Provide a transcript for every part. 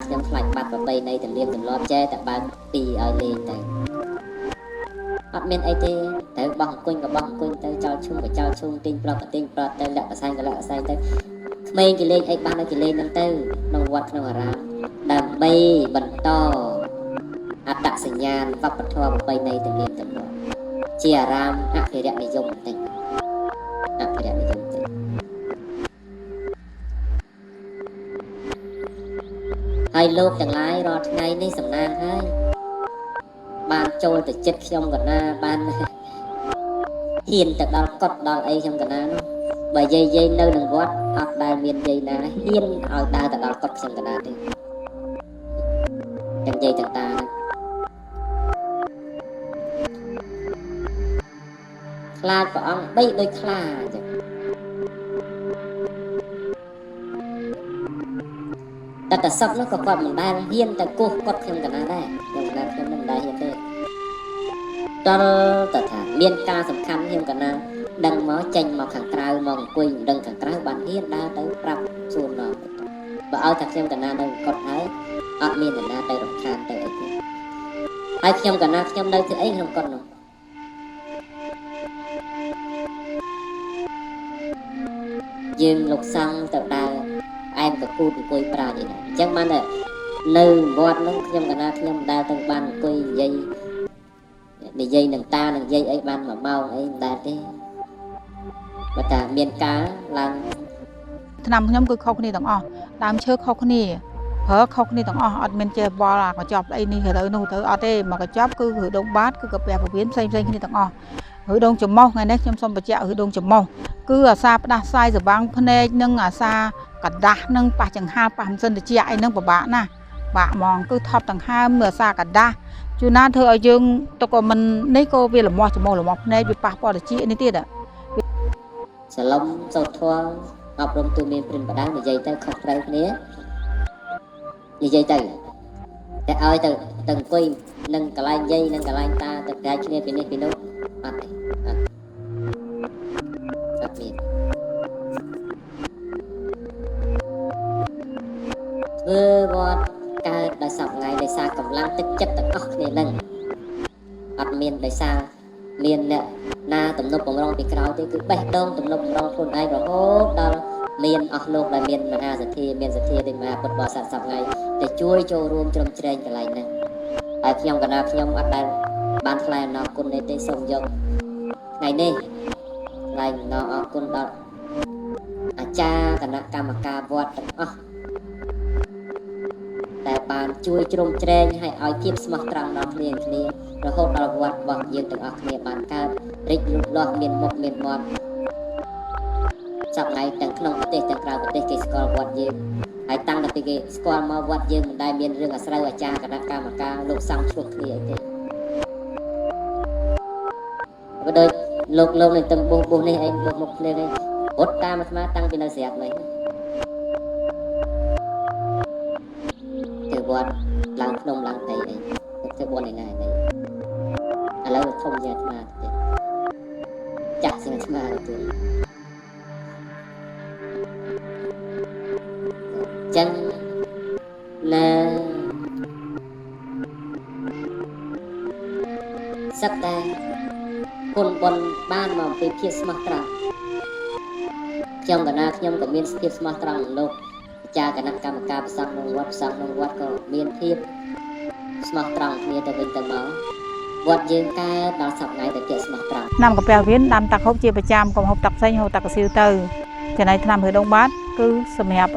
ខ្ញុំខ្លាចបាត់ប្រពៃណីទំនៀមទម្លាប់ចេះតែបើកពីឲ្យលេងទៅអត់មានអីទេត្រូវបោះអង្គុញក៏បោះអង្គុញទៅចោលឈុំក៏ចោលឈុំទិញប្រត់ក៏ទិញប្រត់ទៅលាក់ប្រសែងក៏លាក់ប្រសែងទៅក្មេងគេលេងអីបានឲ្យគេលេងហ្នឹងទៅក្នុងវត្តក្នុងអារាមដើម្បីបន្តអត្តសញ្ញាណវប្បធម៌ប្រពៃណីទំនៀមទម្លាប់ជាអារាមអភិរក្សនិយមបន្តិចអភិរក្សនិយមបន្តិចហើយលោកទាំងឡាយរាល់ថ្ងៃនេះសំណាងហើយបានចូលទៅចិត្តខ្ញុំកណាបានហ៊ានទៅដល់កត់ដល់អីខ្ញុំកណានោះបើយាយនៅនឹងវត្តអត់ដែលមានយាយណាហ៊ានឲ្យដើរទៅដល់កត់ខ្ញុំកណាទេទាំងយាយទាំងតាខ្លាចព្រះអង្គបីដូចខ្លាអញ្ចឹងតែតសពនោះក៏គាត់មិនដែលហ៊ានទៅគោះគាត់ខ្ញុំកណាដែរខ្ញុំកណាខ្ញុំមិនដែលហ៊ានទេដល់តែថាមានការសំខាន់ខ្ញុំកណាដឹងមកចេញមកខាងក្រៅមកអង្គុយមិនដឹងខាងក្រៅបានហ៊ានដើរទៅប្រាប់សួរនាំបើឲ្យថាខ្ញុំកណានៅគាត់ហើយអត់មានអ្នកណាទៅរំខានទៅអីទេហើយខ្ញុំកណាខ្ញុំនៅធ្វើអីក្នុងគាត់នោះយើងលោកសង្ឃទៅដើរអែមកគូតអង្គុយប្រាជ្ញអីដែរអញ្ចឹងបានតែនៅវត្តនោះខ្ញុំកណាខ្ញុំមិនដែលទៅបានអង្គុយនិយាយនឹងតានឹងយាយអីបានមួយម៉ោងអីមិនដែលទេបើតាមានការឡើងឆ្នាំខ្ញុំគឺខុសគ្នាទាំងអស់ដើមឈើខុសគ្នាប្រើខុសគ្នាទាំងអស់អត់មានចេះវល់អាកញ្ចប់អីនេះទៅនោះទៅអត់ទេមកកញ្ចប់គឺឬដងបាតគឺកាពះពវៀនផ្សេងផ្សេងគ្នាទាំងអស់ឬដងច្រមុះថ្ងៃនេះខ្ញុំសូមបញ្ជាក់ឬដងច្រមុះគឺអាសាផ្ដាសាយសវាងភ្នែកនិងអាសាកដាស់និងប៉ះចង្ហាប៉ះម៉ាស៊ីនត្រជាក់អីហ្នឹងពិបាកណាស់បាក់ហ្មងគឺថប់ដង្ហើមអាសាកដាស់ជួនណាធ្វើឲ្យយើងទៅក៏មិននេះក៏វាលមាស់ច្រមុះលមាស់ភ្នែកវាប៉ះពាល់ត្រចៀកនេះទៀតសឡំសោតធម៌អប់រំទូមានព្រិនបដៅនិយាយទៅខុសត្រូវគ្នានិយាយទៅតែឲ្យទៅអង្គុយនឹងកន្លែងយាយនឹងកន្លែងតាទៅក្រែកគ្នាពីនេះពីនោះអត់ទេអត់មានធ្វើវត្តកើតដោយសពថ្ងៃដោយសារកម្លាំងទឹកចិត្តទាំងអស់គ្នានឹងអត់មានដោយសារមានអ្នកណាទំនប់បំរុងពីក្រោយទេគឺបេះដូងទំនប់បំរុងខ្លួនឯងរហូតដល់មានអស់លោកដែលមានមហាសទ្ធាមានសទ្ធាដូចមហាពុទ្ធបរិស័ទសពថ្ងៃទៅជួយចូលរួមជ្រោមជ្រែងកន្លែងហ្នឹងហើយខ្ញុំកណាខ្ញុំអត់ដែលបានថ្លែងអំណរគុណនេះទេសូមយកថ្ងៃនេះថ្លែងអំណរអរគុណដល់អាចារ្យគណៈកម្មការវត្តទាំងអស់ដែលបានជួយជ្រោមជ្រែងឲ្យឲ្យភាពស្មោះត្រង់ដល់គ្នាគ្នារហូតដល់វត្តរបស់យើងទាំងអស់គ្នាបានកើតរីកលូតលាស់មានមុខមានមាត់សប្តាហ៍ទាំងក្នុងប្រទេសទាំងក្រៅប្រទេសគេស្គាល់វត្តយើងហើយតាំងតែពីគេស្គាល់មកវត្តយើងមិនដែលមានរឿងអាស្រូវអាចារ្យគណៈកម្មការលោកសង្ឃឆ្លោះគ្នាអីទេបើដូចលោកនេះទឹមបុះបុះនេះអីបុះមុខគ្នានេះរត់តាមអាត្មាតាំងពីនៅស្រាប់នេះទៅវត្តឡើងភ្នំឡើងដីអីទៅបនឯណានេះឥឡូវធំជាអាត្មាទៀតចាស់ជាងអាត្មាទៀតចឹងណាសឹកតែគុណបុណ្យបានមកពីភាពស្មោះត្រង់ខ្ញុំកណាខ្ញុំក៏មានភាពស្មោះត្រង់នឹងលោកអាចារ្យគណៈកម្មការប្រសង់ក្នុងវត្តប្រសង់ក្នុងវត្តក៏មានភាពស្មោះត្រង់គ្នាទៅវិញទៅមកវត្តយើងកើតដល់សប្តាហ៍ទៅភាពស្មោះត្រង់ឆ្នាំកាពះវៀនដាំទឹកហូបជាប្រចាំកុំហូបទឹកផ្សេងហូបទឹកកស៊ីវទៅចំណែកថ្នាំឬដងបាតគឺសម្រាប់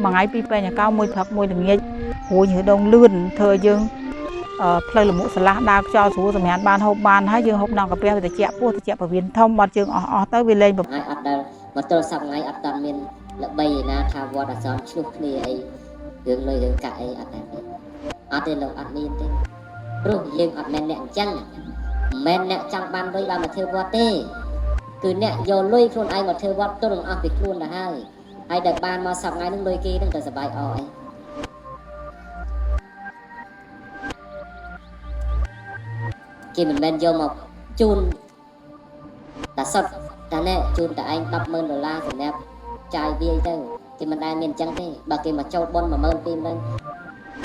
មួយថ្ងៃពីរពេញកៅមួយព្រឹកមួយល្ងាចរួញឬដងលឿនធ្វើឲ្យយើងផ្លូវលមុខឆ្លាស់ដើរខ្យល់ស្រួលសម្រាប់បានហូបបានហើយយើងហូបដល់កាពះវាត្រជាក់ពោះត្រជាក់ពវៀនធំបាត់ជើងអស់ទៅវាលែងហើយអត់ដែលមកទល់សប្តាហ៍អត់តាន់មានល្បីឯណាថាវត្តអសន្នឆ្លោះគ្នាអីរឿងលុយរឿងកាក់អីអត់តែទេអត់ទេលោកអត់មានទេព្រោះយើងអត់មែនអ្នកអញ្ចឹងមិនមែនអ្នកចង់បានលុយបានមកធ្វើវត្តទេគឺអ្នកយកលុយខ្លួនឯងមកធ្វើវត្តទល់នឹងអស់ពីខ្លួនទៅហើយហើយដែលបានមកសប្តាហ៍នឹងលុយគេនឹងទៅសប្បាយអអីគេមិនមែនយកមកជូនតាសុទ្ធតាណែជូនតែឯង$100,000សម្រាប់ចាយវាយទៅគេមិនដែលមានអញ្ចឹងទេបើគេមកចូលបុណ្យ10000 20000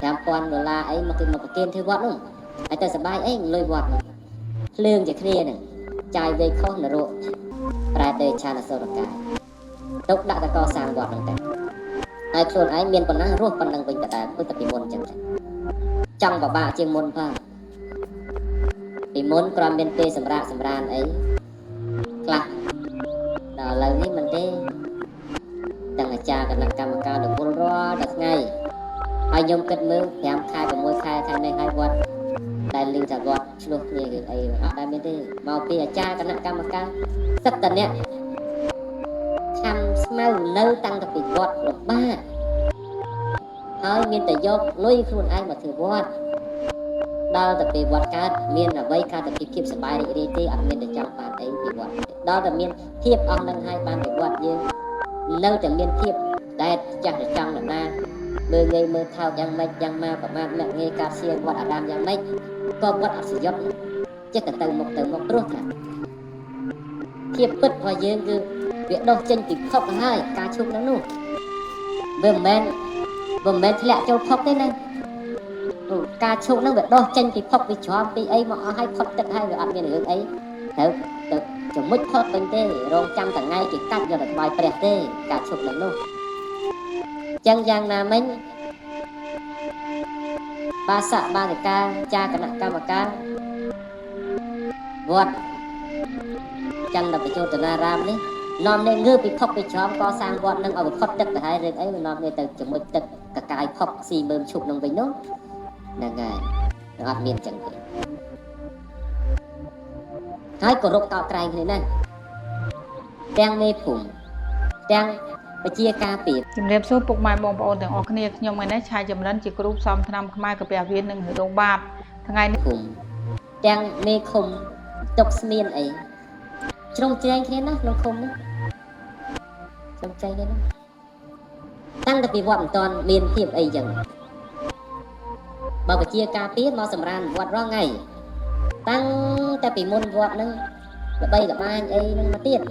5000ដុល្លារអីមកគឺមកប្រគេនធ្វើវត្តនោះហើយទៅសបាយអីលុយវត្តនោះភ្លើងជាគ្នាហ្នឹងចាយវេខុសនរកប្រែតេឆានអសុរកាយទុកដាក់តកសាងវត្តហ្នឹងទៅហើយខ្លួនឯងមានប៉ុណ្ណារស់ប៉ុណ្ណឹងវិញដដែលដូចតែពីមុនអញ្ចឹងចង់បបាក់ជាងមុនផងពីមុនគ្រាន់មានពេលសម្រាកសម្រានអីខ្លះដល់ឥឡូវនេះមិនទេទាំងអាចារ្យគណៈកម្មការរវល់រាល់តែថ្ងៃហើយខ្ញុំគិតមើល5ខែ6ខែខែនេះហើយវត្តដែលឮថាវត្តឆ្លោះគ្នារឿងអីអត់ដែលមានទេមកពីអាចារ្យគណៈកម្មការសិតតអ្នកឆាំស្មៅនៅតាំងតែពីវត្តលំបាកហើយមានតែយកលុយខ្លួនឯងមកធ្វើវត្តដល់តែពេលវត្តកើតមានអ្វីកើតតែភាពសប្បាយរីករាយទេអត់មានតែចង់បានអីពីវត្តដល់តែមានភាពអស់នឹងហើយបានពីវត្តយើងនៅតែមានភាពដែលចាស់តែចង់ណាស់មើលងាយមើលថោកយ៉ាងម៉េចយ៉ាងម៉ាប្រមាថអ្នកងាយការសៀងវត្តអារាមយ៉ាងម៉េចក៏វត្តអត់សយត់ចេះតែទៅមុខទៅមុខព្រោះថាភាពពិតរបស់យើងគឺវាដុសចេញពីផុកហើយការឈប់នឹងនោះវាមិនមែនធ្លាក់ចូលផុកទេណាការឈប់នឹងវាដុសចេញពីផុកពីច្រំពីអីមកអស់ហើយផុតទឹកហើយវាអត់មានរឿងអីត្រូវទៅចមុចផុតវិញទេរងចាំថ្ងៃគេកាត់យកទៅថ្វាយព្រះទេការឈប់នឹងនោះចឹងយ៉ាងណាមិញបាសកបាសិកាចាគណៈកម្មការវត្តចន្ទប្រជោទនារាមនេះនាំនេះងើពីផុកពីច្រំកសាងវត្តនឹងឲ្យផុតទឹកទៅហើយរឿងអីនាំនេះទៅចមុចទឹកកកាយផុកស៊ីមើមឈប់នឹងវិញនោះហ្នឹងហើយអត់មានចឹងទេហើយគោរពកោតក្រែងគ្នាណាស់ទាំងមេភូមិទាំងពជាការពារ ជំរាបសួរពុកម៉ែបងប្អូនទាំងអស់គ្នាខ្ញុំថ្ងៃនេះឆាយចម្រិនជាគ្រូផ្សំថ្នាំខ្មែរកាពះវៀននិងរដូងបាតថ្ងៃនេះ ភូមិទាំងមេឃុំទុកស្មៀនអីជ្រុងជ្រែងគ្នាណាស់ក្នុងឃុំនេះជ្រុងជ្រែងគ្នាណាស់តាំងតែពីវត្តមិនទាន់មានភាពអីចឹងបើពជាការពារមកសម្រានវត្តរាល់ថ្ងៃតាំងតែពីមុនវត្តហ្នឹងល្បីល្បាញអីហ្នឹងមកទៀត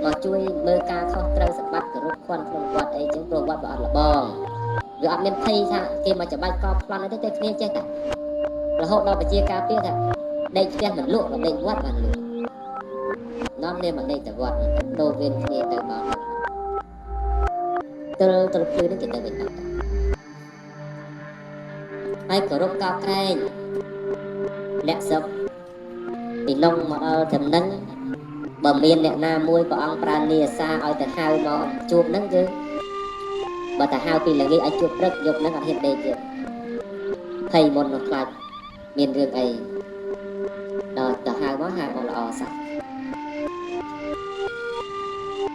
មកជួយមើលការខុសត្រូវសម្បត្តិគោរពខន់ក្នុងវត្តអីចឹងព្រោះវត្តវាអត់លបងវាអត់មានភ័យថាគេមកច្បាច់កប្លន់អីទេតែគ្នាចេះតែរហូតដល់ពជាការពារថាដេកផ្ទះមិនលក់ក៏ដេកវត្តបានលក់នាំគ្នាមកដេកតែវត្តដូរវេនគ្នាទៅមកទល់ទល់ភ្លឺនឹងគេទៅវិញបាត់ហើយគោរពកោតក្រែងអ្នកស្រុកពីនងមកដល់ចំណឹងបើមានអ្នកណាមួយព្រះអង្គប្រានីអាសាឲ្យទៅហៅមកជួបហ្នឹងគឺបើទៅហៅពីល្ងាចឲ្យជួបព្រឹកយប់ហ្នឹងអត់ហ៊ានដេកទៀតភ័យមុននោះខ្លាចមានរឿងអីដល់ទៅហៅមកហៅមកល្អសោះ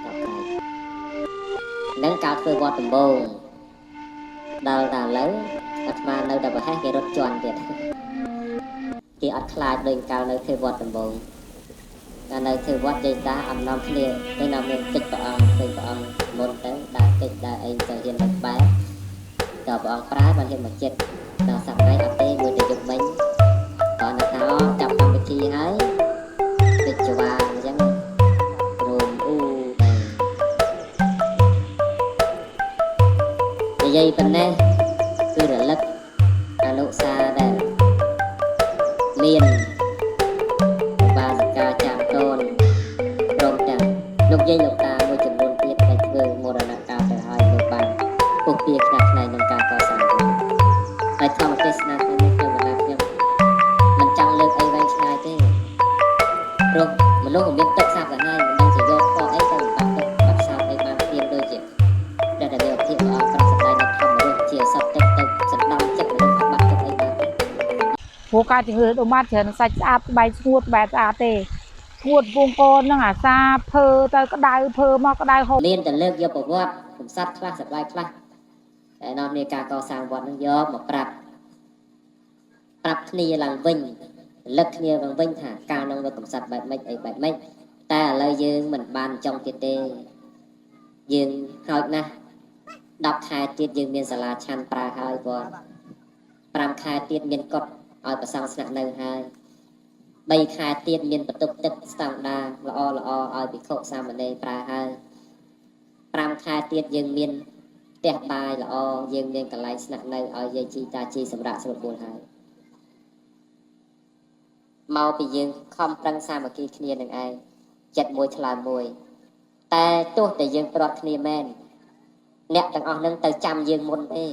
កោតក្រែងនឹងកាលធ្វើវត្តដំបូងដល់តែឥឡូវអាត្មានៅតែប្រហែសគេរត់ជន់ទៀតគេអត់ខ្លាចដូចកាលនៅធ្វើវត្តដំបូងកាលនៅធ្វើវត្តយាយតាអត់នាំគ្នាទៅនាំគ្នាកិច្ចព្រះអង្គឃើញព្រះអង្គមុនទៅដើរកិច្ចដើរអីទៅហ៊ានទៅបែបដល់ព្រះអង្គប្រើបានហ៊ានមកចិត្តដល់សប្តាហ៍អត់ទេមួយទៅយប់មិញតោះអ្នកថាចាប់កម្មវិធីហើយកិច្ចវាអញ្ចឹងរួមអ៊ូទៅនិយាយប៉ុណ្ណេះគឺរលឹកអនុសាដែលមានបាសិកាចាមតូនព្រមទាំងលោកយាយលោកតាមួយចំនួនទៀតដែលធ្វើមរណកាលទៅហើយលោកបានពុះពៀខ្នះខ្នែងក្នុងការកសាងវត្តហើយធម្មទេសនាថ្ងៃនេះខ្ញុំបណ្ដាខ្ញុំមិនចង់លើកអីវែងឆ្ងាយទេព្រោះមនុស្សមានទឹកសាបទៅហើយមិនដឹងជាយកធម៌អីទៅបាត់ទឹកបាត់សាបអីបានព្រាមដូចជាព្រះដែលមានភាពល្អប្រសើរនៅធម្មរសជាសត្វទឹកទៅសណ្ដំចិត្តមនុស្សបាត់ទឹកអីបានទេ ព្រោះការជំងឺដូងបាតច្រើនសាច់ស្អាតបែកស្ងួតបែបស្អាតទេស្ងួតពងកូនហ្នឹងអាសាភើទៅក្តៅភើមកក្តៅហូប មានតែលើកយកប្រវត្តិកំសត់ខ្លះសប្បាយខ្លះតែនាំគ្នាការកសាងវត្តនឹងយកមកប្រាប់គ្នាឡើងវិញលឹកគ្នាឡើងវិញថាកាលនោះវាកំសត់បែបម៉េចអីបែបម៉េចតែឥឡូវយើងមិនបានចង់ទៀតទេយើងហោចណាស់10ខែទៀតយើងមានសាលាឆាន់ប្រើហើយវត្ត5ខែទៀតមានកុដឲ្យប្រសង់ស្នាក់នៅហើយ3ខែទៀតមានបន្ទប់ទឹកស្តង់ដាល្អល្អឲ្យភិក្ខុសាមណេរប្រើហើយ5ខែទៀតយើងមាន ផ្ទះបាយល្អយើងមានកន្លែងស្នាក់នៅឲ្យយាយជីតាជីសម្រាប់ស្រួលបួលហើយមកពីយើងខំប្រឹងសាមគ្គីគ្នានឹងឯងចិត្តមួយថ្លើមមួយតែទោះតែយើងព្រាត់គ្នាមែនអ្នកទាំងអស់នឹងទៅចាំយើងមុនទេ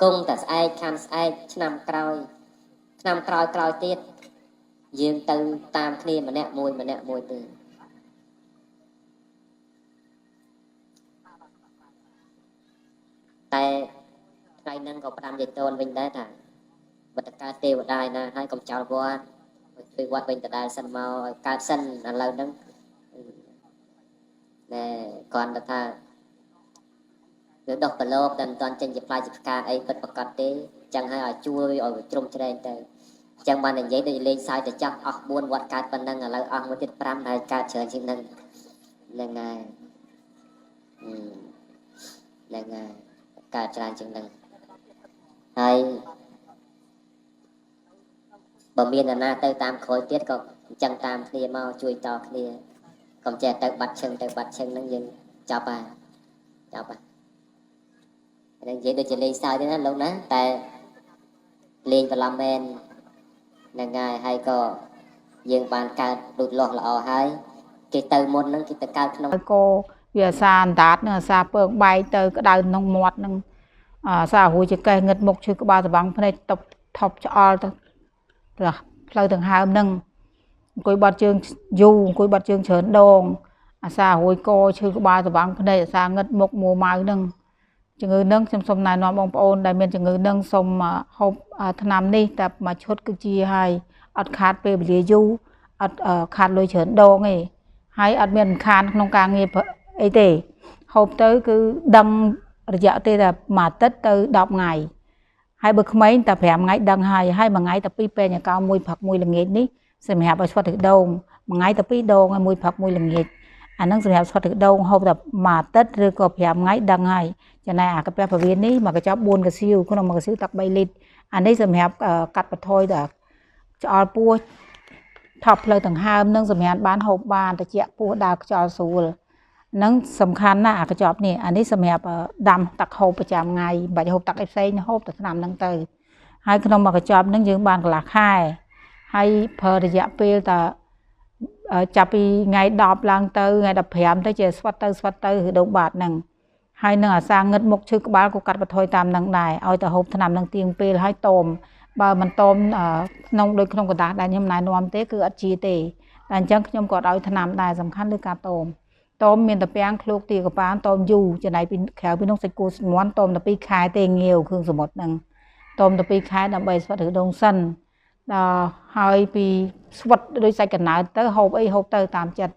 គង់តែស្អែកខានស្អែកឆ្នាំក្រោយឆ្នាំក្រោយក្រោយទៀតយើងទៅតាមគ្នាម្នាក់មួយម្នាក់មួយទេតែថ្ងៃហ្នឹងក៏ផ្ដាំយាយតូនវិញដែរថាបើតកើតទេវតាឯណាហើយកុំចោលវត្តជួយវត្តវិញដដែលសិនមកឲ្យកើតសិនឥឡូវហ្នឹងណែគ្រាន់តែថាវាដោះប្រឡូកតែមិនទាន់ចេញជាផ្លែជាផ្កាអីពិតប្រាកដទេចឹងហើយឲ្យជួយឲ្យជ្រុំជ្រែងទៅចឹងបាននិយាយដូចលេងសើចទៅចាស់អស់4វត្តកើតប៉ុណ្ណឹងឥឡូវអស់មួយទៀត5ហើយកើតច្រើនជាងហ្នឹងហ្នឹងហើយហ្នឹងហើយកើតច្រើនជាងហ្នឹងហើយបើមានអ្នកណាទៅតាមក្រោយទៀតក៏អញ្ចឹងតាមគ្នាមកជួយតគ្នាកុំចេះទៅបាត់ឈឹងទៅបាត់ឈឹងហ្នឹងយើងចាប់ហើយចាប់ហើយនិយាយដូចជាលេងសើចទេណាលោកណាតែលេងបន្លំមែនហ្នឹងហើយហើយក៏យើងបានកើតដូចលាស់ល្អហើយគេទៅមុនហ្នឹងគេទៅកើតក្នុងក៏វាអាសាអណ្ដាតនឹងអាសាពើងបែកទៅក្តៅក្នុងមាត់នឹងអាសារួយចកេះងឹតមុខឈឺក្បាលសបាំងភ្នែកតប់ថប់ឆ្អល់ទៅផ្លូវដង្ហើមហ្នឹងអង្គុយបាត់ជើងយូរអង្គុយបាត់ជើងច្រើនដងអាសារួយកឈឺក្បាលសបាំងភ្នែកអាសាងឹតមុខមួម៉ៅហ្នឹងជំងឺនឹងខ្ញុំសូមណែនាំបងប្អូនដែលមានជំងឺនឹងសូមហូបថ្នាំនេះតែមួយឈុតគឺជាហើយអត់ខាតពេលវេលាយូរអត់ខាតលុយច្រើនដងទេហើយអត់មានខានក្នុងការងារអីទេហូបទៅគឺដឹងរយៈទេតែមួយអាទិត្យទៅ10ថ្ងៃហើយបើក្មេងតែ5ថ្ងៃដឹងហើយហើយមួយថ្ងៃតែ2ពេញកោមួយព្រឹកមួយល្ងាចនេះសម្រាប់ឲ្យស្វិតទឹកដូងមួយថ្ងៃតែ2ដងហើយមួយព្រឹកមួយល្ងាចអានឹងសម្រាប់ស្វិតទឹកដូងហូបតែមួយអាទិត្យឬក៏5ថ្ងៃដឹងហើយចំណែកអាកាពះពវៀននេះមួយកញ្ចប់4កាសៀវក្នុងមួយកកាសៀវទឹក3លីត្រអានេះសម្រាប់កាត់បន្ថយដល់ឆ្អល់ពោះថប់ផ្លូវដង្ហើមនឹងសម្រាប់បានហូបបានត្រជាក់ពោះដើរខ្យល់ស្រួលនឹងសំខាន់ណាស់អាកញ្ចប់នេះអានេះសម្រាប់ដាំទឹកហូបប្រចាំថ្ងៃមិនបាច់ហូបទឹកអីផ្សេងហូបតែថ្នាំហ្នឹងទៅហើយក្នុងមួយកញ្ចប់ហ្នឹងយើងបានកន្លះខែហើយប្រើរយៈពេលតែចាប់ពីថ្ងៃ10ឡើងទៅថ្ងៃ15ទៅជាស្វិតទៅស្វិតទៅឬដងបាតហ្នឹងហើយនឹងអាសាងឹតមុខឈឺក្បាលក៏កាត់បន្ថយតាមនឹងដែរឲ្យទៅហូបថ្នាំនឹងទៀងពេលហើយតមបើមិនតមក្នុងដូចក្នុងក្រដាសដែលខ្ញុំណែនាំទេគឺអត់ជាទេតែអញ្ចឹងខ្ញុំក៏ឲ្យថ្នាំដែរសំខាន់លើការតមតមមានតាពាំងឃ្លោកទាកប៉ានតមយូរចំណែកពីក្រៅពីនោះសាច់គោស្មន់តមតែ2ខែទេងាវគ្រឿងសមុទ្រហ្នឹងតមតែ2ខែដើម្បីស្វិតឬដងសិនដល់ហើយពីស្វិតដូចសាច់កណ្ណើតទៅហូបអីហូបទៅតាមចិត្ត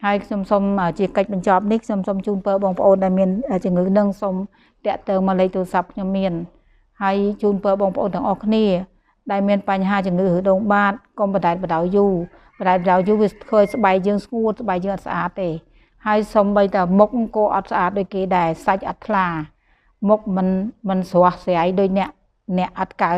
ហើយខ្ញុំសូមជាកិច្ចបញ្ចប់នេះខ្ញុំសូមជូនពរបងប្អូនដែលមានជំងឺនឹងសូមតាក់ទងមកលេខទូរស័ព្ទខ្ញុំមានហើយជូនពរបងប្អូនទាំងអស់គ្នាដែលមានបញ្ហាជំងឺឬដងបាតកុំបដែតបដោយយូរបដែតបដោយយូរវាធ្វើឲ្យស្បែកយើងស្ងួតស្បែកយើងអត់ស្អាតទេហើយសំបីតែមុខក៏អត់ស្អាតដូចគេដែរសាច់អត់ថ្លាមុខមិនស្រស់ស្រាយដូចអ្នកអត់កើត